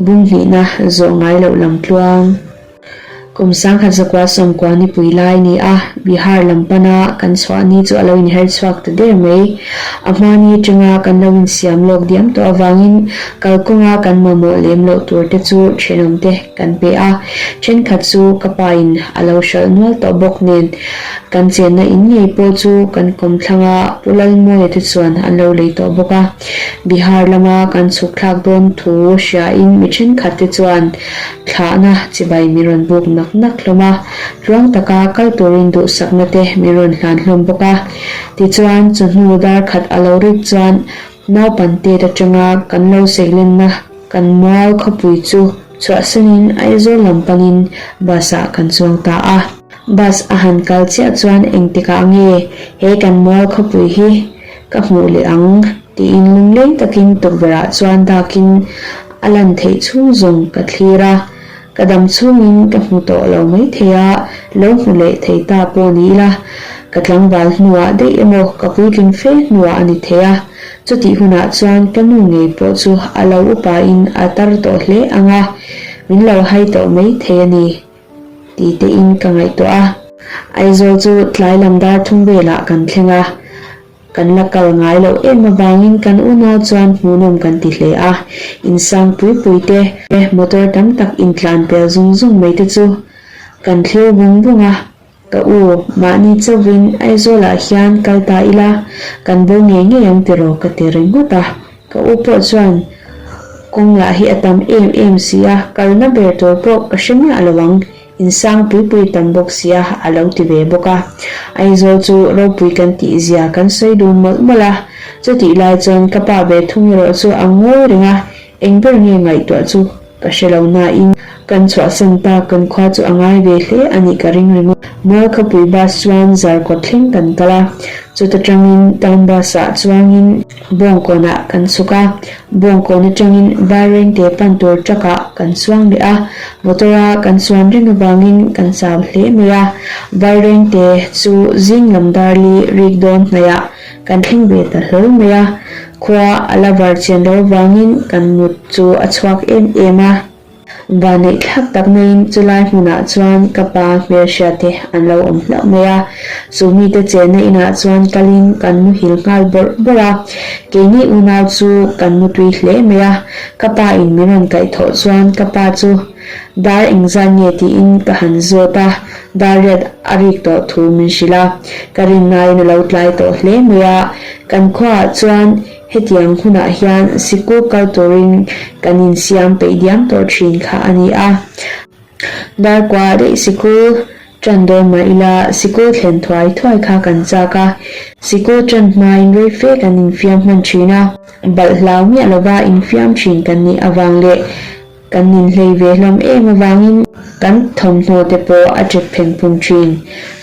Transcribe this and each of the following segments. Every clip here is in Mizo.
Bung hnihna zawh ngai loh lam tluang. Kum 1900 sawmkua nipui lai ni a, Bihar lam pana kan chhuah ni chu a lo inher chhuak ta der mai. A hma ni atanga kan lo insiam lawk diam tawh avangin kalkawnga kan mamawh lem loh tur te chu thenawmte kan pe a, thenkhat chu ka pa in a lo hralh nual tawh bawk nen kan chenna in ngei pawh chu kan kawmthlanga Pu Lalmawia te chuan an lo lei tawh bawk a. Bihar lama kan chhuk thlak dawn thu hriain mi thenkhat te chuan thlahna chibai min rawn buk nak nak hlawm a, tluang taka kal turin duhsakna te min rawn hlan hlawm bawk a. Tichuan, chawhnu dar khat a lo rik chuan naupan tet atanga kan lo seilenna kan mual khawpui chu chhuahsanin Aizawl lam panin bus ah kan chuang ta a. Bus a han kal chiah chuan engtikah nge he kan mual khawpui hi Ka hmuh leh ang, tiin lungleng takin tukverhah chuan dakin a lan theih chhung zawng ka thlir a. Ka dam chhungin ka hmu tawh lo maithei a, lo hmu leh thei ta pawh ni ila, ka tlangval hnuah daih emaw ka puitling fe hnuah a ni thei a. Chutih hunah chuan ka nu ngei pawh chu a lo upain a tar tawh hle ang a, min lo hai tawh maithei a ni. Ti tein ka ngaihtuah a. Aizawl chu tlai lam dar thum velah kan thleng a, kan la kal ngai loh em avangin kan unau chuan hmuhnawm kan ti hle a. Insang pui pui te, motor tam tak intlan pel zung zung mai te chu kan thlir vung vung a. Ka u, mahni chauhin Aizawlah hian kal ta ila, kan bo ngei ngei ang tiraw ka ti ringawt a. Ka u pawh chuan kawng lah hi a tam em em si a, kalna ber tur pawh ka hre miah lo ang, insang pui pui tam bawk si a, a lo ti ve bawk a. Aizawl chu ropui kan tih zia kan sawi dun mawlh mawlh a, chutih lai chuan ka pa ve thung erawh chu a ngawi reng a, Eng ber nge ngaihtuah chu ka hre lo nain kan chhuahsan tak kan khua chu a ngai ve hle a nih ka ring ringawt. Mualkhawpui bus chuan Zarkawt thleng kan kal a, chuta tangin town bus ah chuangin Bawngkawnah kan chhuk a, Bawngkawn atangin Vairengte pan tur truck ah kan chuang leh a, motor a kan chuan reng avangin kan chau hle mai a, Vairengte chu zing lam darli rik dawn hnaihah Kan thleng ve ta hlawl mai a, khua a la var chian lo vangin kan mut chu a chhuak em em a. Vanneih thlak tak maiin chulai hmunah chuan ka pa hmelhriat te an lo awm hlauh mai a, chu mite chenna inah chuan kalin kan muhil nghal bawrh bawrh a. Keini unau chu kan mutui hle mai a, ka pa in min rawn kaihthawh chuan ka pa chu Dar engzat nge tiin ka han zawt a, dar riat a rik tawh thu min hrilh a, ka rinnain a lo tlai tawh hle mai a, kan khuaah chuan hetiang hunah hian sikul kal turin kan insiam peih diam tawh thin kha a ni a. Dar kua daih sikul Ṭan dawn mah ila, sikul thlen thuai thuai kha kan chak a, sikul ṭan hmain rei fe kan infiam hman ṭhin a, balh hlau miah lova infiam ṭhin kan nih avang leh kan ninhlei ve hlawm em avangin kan thawmhnaw te pawh a ṭek pheng phung ṭhin.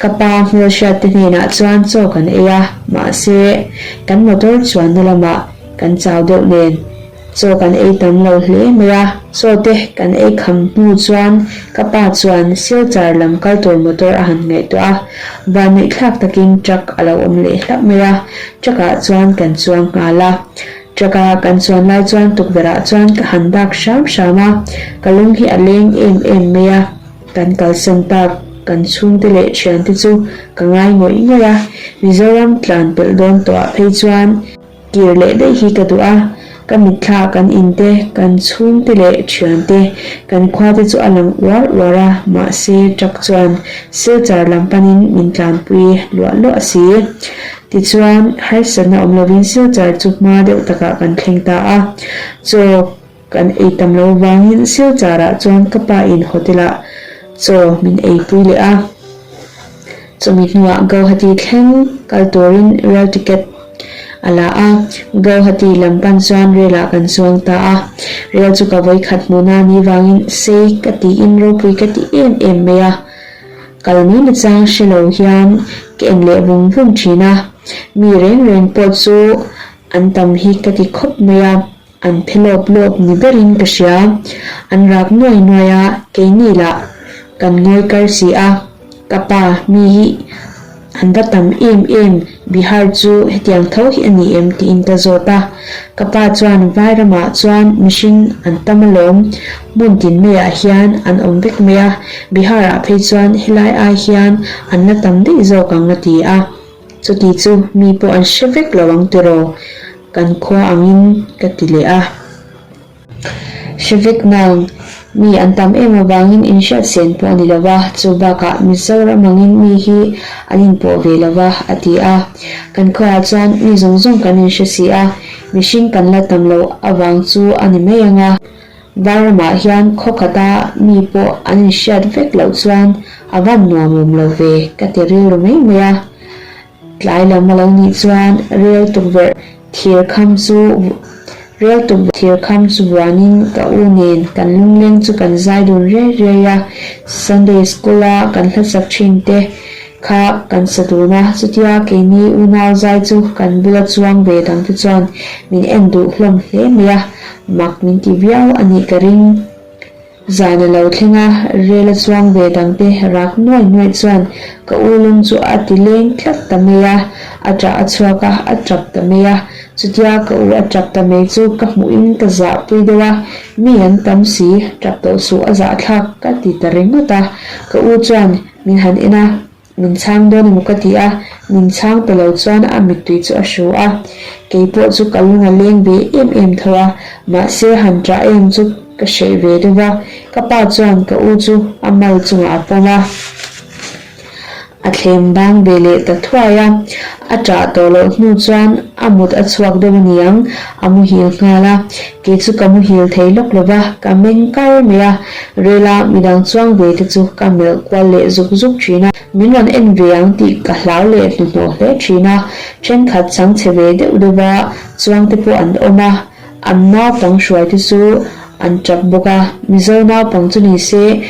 Ka pa hmelhriat te hnenah chuan chaw kan ei a, mahse kan motor chuanna lamah kan chau deuh nen. Chaw kan ei tam lo hle mai a, chaw te kan ei kham hnu chuan ka pa chuan Silchar lam kal tur motor a han ngaihtuah a, vanneih thlak takin truck a lo awm leh hlauh mai a, truck ah chuan kan chuang nghal a. Truck a kan chuan lai chuan tukverh ah chuan ka han dak hram hram a, ka lung hi a leng em em mai a, kan kalsan tak kan chhungte leh thiante chu ka ngai ngawih ngawih a, Mizoram tlan pelh dawn tawh ah phei chuan Kir leh daih hi ka duh a, ka mitthla kan in te, kan chhungte leh thiante, kan khua te chu a lang uar uar a, mahse truck chuan Silchar lam panin min tlanpui luah luah si. Tichuan, harsatna awm lovin Silchar chu hma deuh takah kan thleng ta a, chaw kan ei tam lo vangin Silchar ah chuan ka pa in hotel ah chaw min eipui leh a. Chumi hnuah Guwahati thleng kal turin rail ticket a la a, Guwahati lam pan chuan rel ah kan chuang ta a. Rel chu ka vawikhat hmuhna ni vangin sei ka tiin ropui ka ti em em mai a. Kal mai na chang hre lo hian ka en leh vung vung thin a. Mi reng reng pawh chu an tam hi ka ti khawp mai a. An phe lawp lawp ni berin ka hria. An rak nuai nuai a, keini lah kan ngawi kar si a. Ka pa, mi hi. An va tam em em, Bihar chu hetiang tho hi a ni em tiin ka zawt a. Ka pa chuan vai ramah chuan mihring an tam alawm, hmun tin maiah hian an awm vek mai a, Bihar ah phei chuan helai ai hian an la tam daih zawk ang a ti a. Chuti chu mi pawh an hre vek lo ang tiraw? Kan khua angin ka ti leh a. Hre vek nang, mi an tam em avangin inhriat sen pawh a ni lo va, chu bakah Mizoram angin mi hi an inpawh ve lo va, a ti a. Kan khuaah chuan mi zawng zawng kan inhre si a, mihring kan la tam loh avang chu a ni mai ang a. Vairamah hian khaw khata mi pawh an inhriat vek loh chuan a van nuam awm lo ve, ka ti rilru mai mai a. Tlai lam a lo nih chuan rel tukverh thir kham chu rel tukverh thir kham chu vuanin ka u nen kan lungleng chu kan zai dun riai riai a, Sunday school a kan hlasak thin te kha kan sa dun a, chutia keini unau zai chu kan bula chuang ve dang te chuan min en duh hlawm hle mai a, mak min ti viau a nih ka ring. Zan a lo thleng a, rel a chuang ve dangte rak nuai nuai chuan ka u lung chu a ti leng tlat ta mai a, a ṭah a chhuak a, a ṭap ta mai a. Chutia ka u a ṭap ta mai chu ka hmuhin ka zahpui deuh a, mi an tam si, ṭap tawh suh a zahthlak ka ti ta ringawt a. Ka u chuan min han en a, Min chhang dawn emaw ka ti a, min chhang ta lo chuan a mittui chu a hru a. Kei pawh chu ka lung a leng ve em em tho a, mahse han ṭah em chu ka hreh ve deuh a. Ka pa chuan ka u chu a mal chungah a pawm a, a thlem bang ve leh ta thuai a. A ṭah tawh loh hnu chuan a mut a chhuak deuh a niang, a muhil nghal a. Kei chu ka muhil thei lawk lo va, ka meng kar mai a. Rela midang chuang ve te chu ka melh kual leh zuk zuk thin a, min rawn en ve ang tih ka hlau leh hnuhnawh hle thin a, thenkhat chang chhe ve deuh deuh va chuang te pawh an awm a, an naupang hruai te chu an tap bawk a, Mizo naupang chu ni se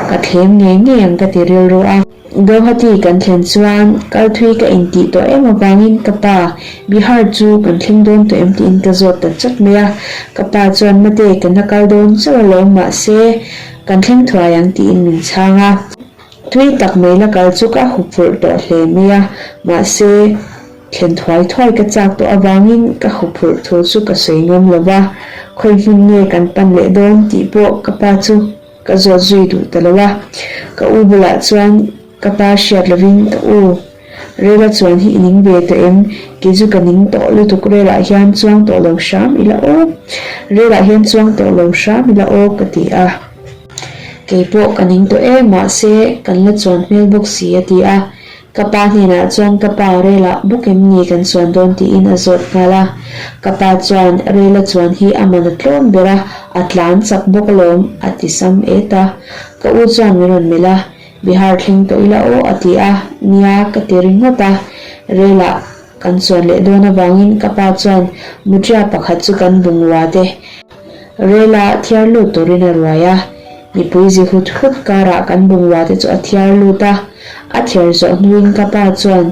ka thlem ngei ngei ang ka ti rilru a. Guwahati kan thlen chuan kal thui ka intih tawh em avangin ka pa, Bihar chu kan thleng dawn tawh em tiin ka zawt ta chat mai a. Ka pa chuan mate kan la kal dawn chauh alawm mahse kan thleng thuai ang tiin min chhang a. Thui tak mai la kal chu ka huphurh tawh hle mai a, mahse thlen thuai thuai ka chak tawh avangin ka huphurh thu chu ka sawi ngam lo va. Khawi hmun nge kan pan leh dawn tih pawh ka pa chu Ka zawt zui duh ta lo a, ka u bulah chuan ka pa hriat lovin ka u, Rela chuan hi i ning ve tawh em? Kei chu ka ning tawh lutuk Relah hian chuang tawh lo hram ila aw, Relah hian chuang tawh lo hram ila aw ka ti a. Kei pawh ka ning tawh e, mahse kan la chuan hmel bawk si a ti a. Ka pa hnenah chuan ka pa Rela bawk em ni kan chuan dawn tiin a zawt nghal a. Ka pa chuan Rela chuan hi a man a tlawm ber a, a tlan chak bawk alawm a ti sam et a. Ka u chuan min rawn melh a, Bihar thleng tawh ila aw a ti a, nia ka ti ringawt a. Rela kan chuan leh dawn avangin ka pa chuan Mutria pakhat chu kan bungrua te Rela thiar lut turin a ruai a, mipui zi hut hut karah kan bungrua te chu a thiar lut a, a thiar zawh hnuin ka pa chuan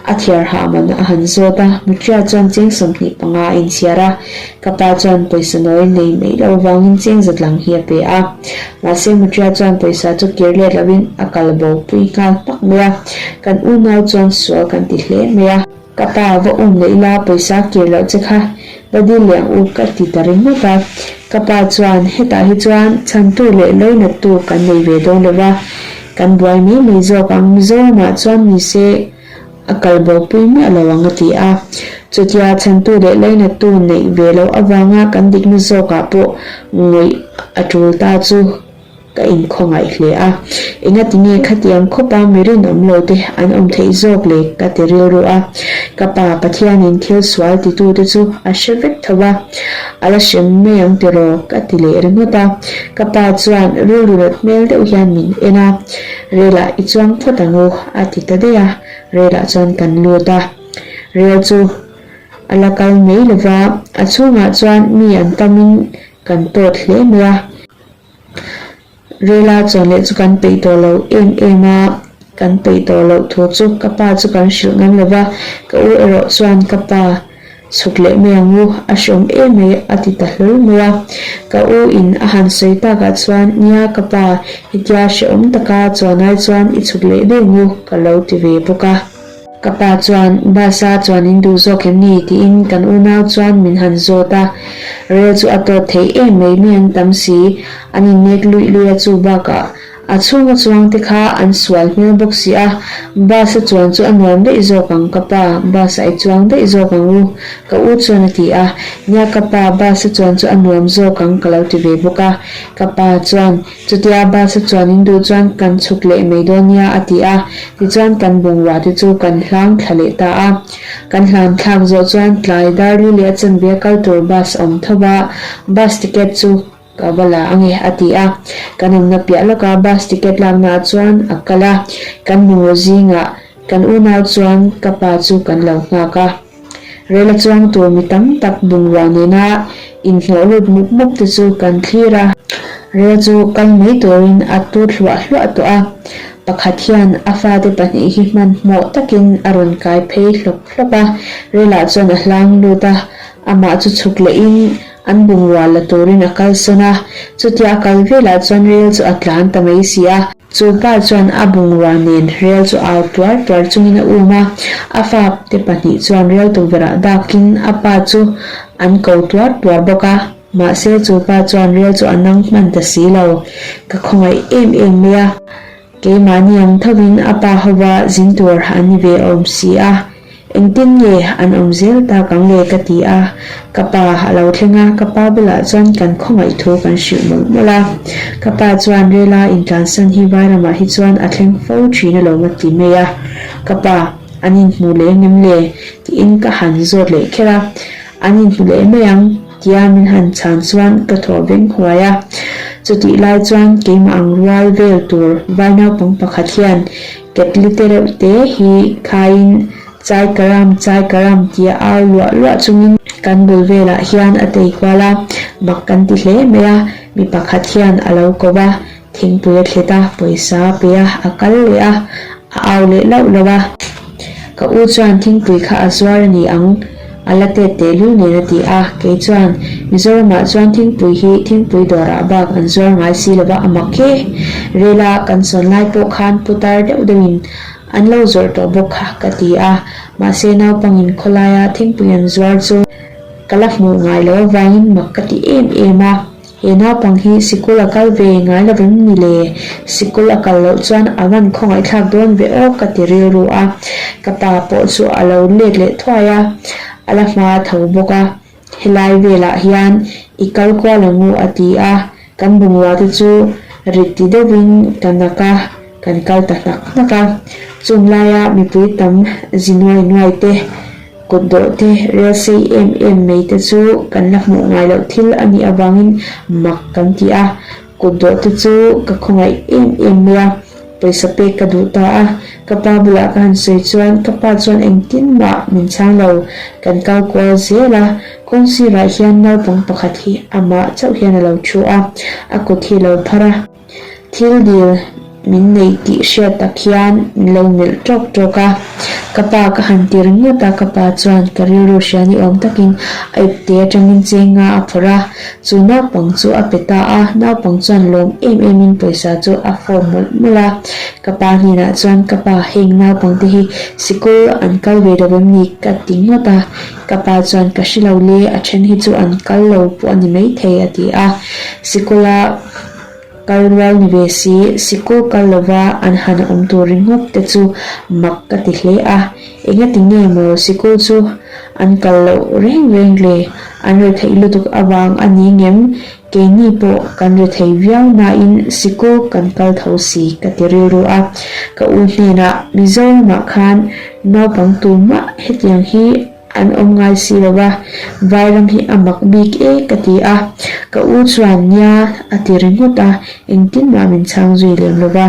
a thiar hah man a han zawt a, Mutria chuan cheng 25 a inchhiar a, ka pa chuan pawisa nawi nei mai lo vangin cheng zatlang hi a pe a, mahse Mutria chuan pawisa chu kir let lovin a kal bo pui nghal hmak mai a, kan unau chuan sual kan ti hle mai a. Ka pa va um leh ila pawisa kir loh che kha va dil leh ang u ka ti ta ringawt a. Ka pa chuan hetah hi chuan chhantu leh lawinattu kan nei ve dawn lo va, kan buai mai mai zawk ang Mizoramah chuan ni se a kal bopui miah lo ang a ti a. Chutia chhantu leh lainattu neih ve loh avanga kan dikna zawkah pawh ngawih a tul ta chu Ka inkhawngaih hle a, engati nge khatiang khawpa mi rinawm lo te an awm theih zawk le ka ti rilru a. Ka pa Pathianin thil sual titute chu a hre vek tho a, a la hrem mai ang tiraw ka ti leh ringawt a. Ka pa chuan rilru nat hmel deuh hian min en a, Relah i chuang phawt ang u a ti ta daih a, relah chuan kan lut a. Rel chu a la kal mai lova, a chhungah chuan mi an tamin kan tawt hle mai a. Rela chuan leh chu kan peih tawh lo em em a, kan peih tawh loh thu chu ka pa chu kan hrilh ngam lo va, ka u erawh chuan ka pa chhuk leh mai ang u, a hreawm em mai a ti ta hlawl mai a. Ka u in a han sawi takah chuan nia ka pa hetia hrehawm taka chuan ai chuan i chhuk leh daih ang u ka lo ti ve bawk a. Ka pa chuan, Bus a chuan in duh zawk em ni? tiin kan unau chuan min han zawt a. Rel chu a tawt thei em mai mi an tam si, an innek luih luih a chu bakah a chhunga chuang te kha an sual hmel bawk si a, bus a chuan chu a nuam daih zawk ang ka pa, bus ah i chuang daih zawk ang u, ka u chuan a ti a. Nia ka pa, bus a chuan chu a nuam zawk ang ka lo ti ve bawk a. Ka pa chuan, Chutia bus a chuan in duh chuan kan chhuk leh mai dawn nia a ti a, tichuan kan bungrua te chu kan hlang thla leh ta a. Kan hlan thlak zawh chuan tlai dar li leh a chanve a kal tur bus a awm tho va, bus ticket chu ka va la ange a ti a. Kan awmna piah lawka bus ticket lakna ah chuan a kal a, kan bungraw zingah kan unau chuan ka pa chu kan lo nghak a. Rel a chuang tur mi tam tak bungrua nena inhnawh lut mup mup te chu kan thlir a. Rel chu kal mai turin a tut hluah hluah tawh a, pakhat hian a fate pahnih hi hmanhmawh takin a rawn kai phei hlawp hlawp a, relah chuan a hlang lut a, amah chu chhuk lehin an bungrua la turin a kalsawn a, chutia a kal velah chuan rel chu a tlan ta mai si a. Chu pa chuan a bungrua nen rel chu au tuar tuar chungin a um a, a fate pahnih chuan rel tukverhah dakin a pa chu an ko tuar tuar bawk a, mahse chu pa chuan rel chu a nang hman ta si lo. Ka khawngaih em em mai a, keimahni ang thovin a pa hova zin tur an ni ve awm si a. Engtin nge an awm zel tak ang le ka ti a, ka pa a lo thleng a, ka pa bulah chuan kan khawngaih thu kan hrilh mawlh mawlh a. Ka pa chuan rela intlansan hi vairamah hi chuan a thleng fo thin alawm a ti mai a. Ka pa, an inhmu leh engem le? tiin ka han zawt leh kher a, an inhmu leh mai ang tia min han chhan chuan ka thaw veng huai a. Chutih lai chuan keimah ang rual vel tur vai naupang pakhat hian Ketli te reuh te hi khaiin Chai Karam, Chai Karam tia au luah luah chungin kan bul velah hian a tei kual a, mak kan ti hle mai a, mi pakhat hian a lo ko va, thingpui a thlet a, pawisa a pe a, a kal leh a, a au leh lauh lauh a. Ka u chuan thingpui kha a zuar a ni ang. A la tet teh lul nen a ti a, kei chuan Mizoramah chuan thingpui hi thingpui dawrah bak an zuar ngai si lova a mak he. Rela kan sawn lai pawh khan putar deuh deuhin an lo zawrh tawh bawk kha ka ti a, mahse naupangin khawlaia thingpui an zuar chu ka la hmuh ngai lo avangin mak ka ti em em a. He naupang hi sikul a kal ve ngai lo vem ni le? Sikul a kal loh chuan a van khawngaihthlak dawn ve aw ka ti rilru a. Ka pa pawh chu a lo let leh thuai a, a la hma tho bawk a. Helai velah hian i kal kual ang u a ti a, kan bungrua te chu rit ti deuhin ka nak a, kan kal ta hnak hnak a. Chung laia mipui tam zi nuai nuai te Kut dawh te, rel sei em em mai te chu kan la hmuh ngai loh thil a nih avangin mak kan ti a. Kut dawh te chu ka khawngaih em em mai a, pawisa pek ka duh ta a. Ka pa bulah ka han sawi chuan ka pa chuan engtin mah min chhang lo, kan kal kual zel a. Kawng sirah hian naupang pakhat hi amah chauh hian a lo thu a, a kut hi a lo phar a. Thil dil min neih tih hriat tak hian min lo melh tawk tawk a, ka pa ka han ti ringawt a, ka pa chuan ka rilru hria ni awm takin a ipte atangin chenga a phawrh a, chu naupang chu a pe ta a, naupang chuan lawm em em in pawisa chu a form mawlh mawlh a, ka pa hnenah chuan ka pa heng naupang te hi sikul an kal ve lo em ni ka ti ngawt a, ka pa chuan ka hre lo le a then hi chu an kal lo pawh a ni maithei a ti a, sikul a. Kal rual ni ve si, sikul kal lova an han awm tur ringawt te chu mak ka ti hle a. Engati nge maw sikul chu an kal loh reng reng le? An retheih lutuk avang a ni ngem? Keini pawh kan rethei viau nain sikul kan kal tho si ka ti rilru a. Ka u hnenah Mizoramah khan naupang tumah hetiang hi An awm ngai si lo a, Vairam hi a mak bik e ka ti a. Ka u chuan nia a ti ringawt a, engtin mah min chhang zui lem lo va.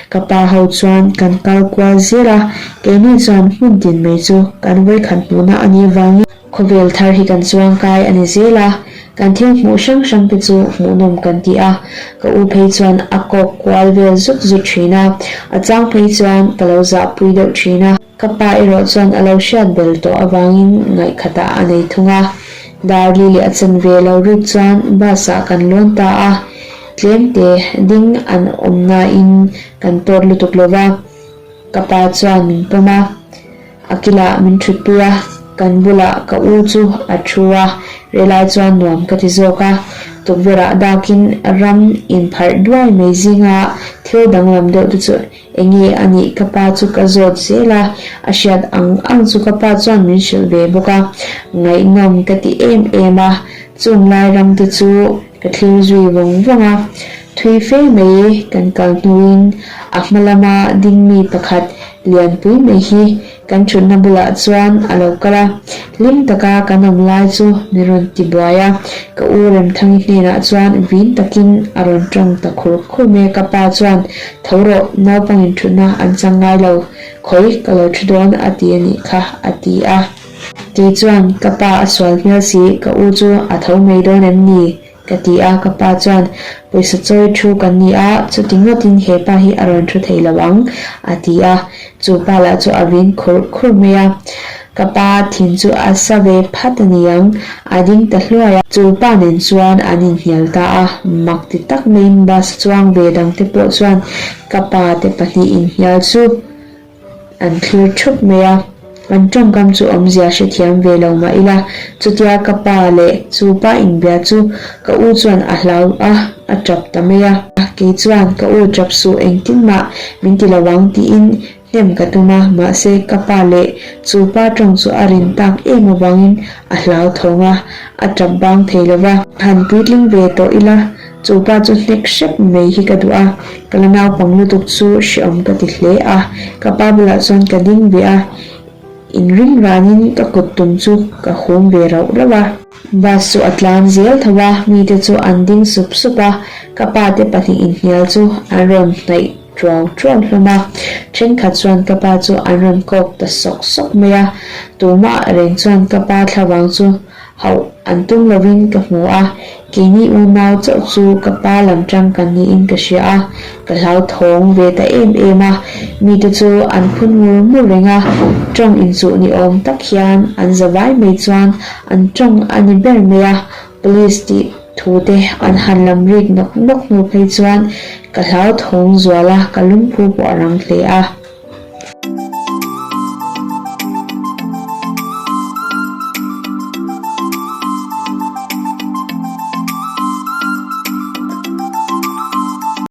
Ka pa ho chuan kan kal kual zel a, keini chuan hmun tin mai chu kan vawikhat hmuhna a nih avangin khawvel thar hi kan chuang kai a ni zel a, kan thil hmuh hrang hrang te chu hmuhnawm kan ti a. Ka u phei chuan a kawk kual vel zut zut thin a, a chang phei chuan ka lo zahpui deuh thin a. Ka pa erawh chuan a lo hriat bel tawh avangin ngaihkhatah a nei thung a. Darli leh a chanve lo rik chuan bus ah kan lawn ta a, tlemte ding an awm nain kan tawt lutuk lo va, ka pa chuan min pawm a. A kilah min thutpui a, kan bulah ka u chu a thu a, relai chuan nuam ka ti zawk a. Tukverhah dakin ram inpharh duai mai zinga thil danglam deuh te chu eng nge a nih ka pa chu ka zawt zel a, a hriat ang ang chu ka pa chuan min hrilh ve bawk a, ngaihnawm ka ti em em a, chung lai ram te chu ka thlir zui vawng vawng a, thui fe mai kan kal hnuin a hma lama ding mi pakhat lianpui mai hi kan thutna bulah chuan a lo kal a, hlim taka kan awm lai chu min rawn ti buai a, ka u Remthangi hnenah chuan vin takin a rawn tawng ta khur khur mai a, ka pa chuan tho rawh naupangin thutna an chang ngai lo, khawi ka lo thu dawn a ti a nih kha a ti a. Kei chuan ka pa a sual hmel si, ka u chu a tho mai dawn em ni? ka ti a, ka pa chuan pawisa chawi thu kan ni a, chuti ngawtin he pa hi a rawn thu thei lo ang a ti a, chu pa lah chu a vin khur khur mai a, ka pa thin chu a sa ve phat a ni ang, a ding ta hluai a, chu pa nen chuan an inhnial ta a, mak ti tak maiin bus chuang ve dangte pawh chuan ka pa te pahnih inhnial chu. An thlir thup mai a, an tawngkam chu awmzia hrethiam ve lo mah ila, chutia ka pa leh chu pa inbia chu ka u chuan a hlau a, a tap ta mai a. Kei chuan ka u tap suh engtin mah min ti lo ang tiin hnem ka tum a, mahse ka pa leh chu pa tawng chu a rin tak em avangin a hlau thawng a, a tap bang thei lo va. Han puitling ve tawh ila Chu pa chu hnek hrep mai hi ka duh a, ka la naupang lutuk chu hreawm ka ti hle a, ka pa bulah chuan ka ding ve a, inring ranin ka kut tum chu ka hum ve rauh rauh a. Bus chu a tlan zel tho a, mite chu an ding sup sup a, ka pa te pahnih inhnial chu an rawn hnaih tuau tuau hlawm a, thenkhat chuan ka pa chu an rawn kawk ta sawk sawk mai a, tumah reng chuan ka pa thlavang chu Hauh an tum lovin ka hmu a, keini unau chauh chu ka pa lam tang kan niin ka hria a, ka hlauthawng ve ta em em a, mite chu an phun ngur ngur reng a, tawng inchuh ni awm tak hian an za vai mai chuan an tawng a ni ber mai a, police tih thu te an han lam rik nawk nawk hnu phei chuan ka hlauthawng zual a, ka lungphu pawh a rang hle a.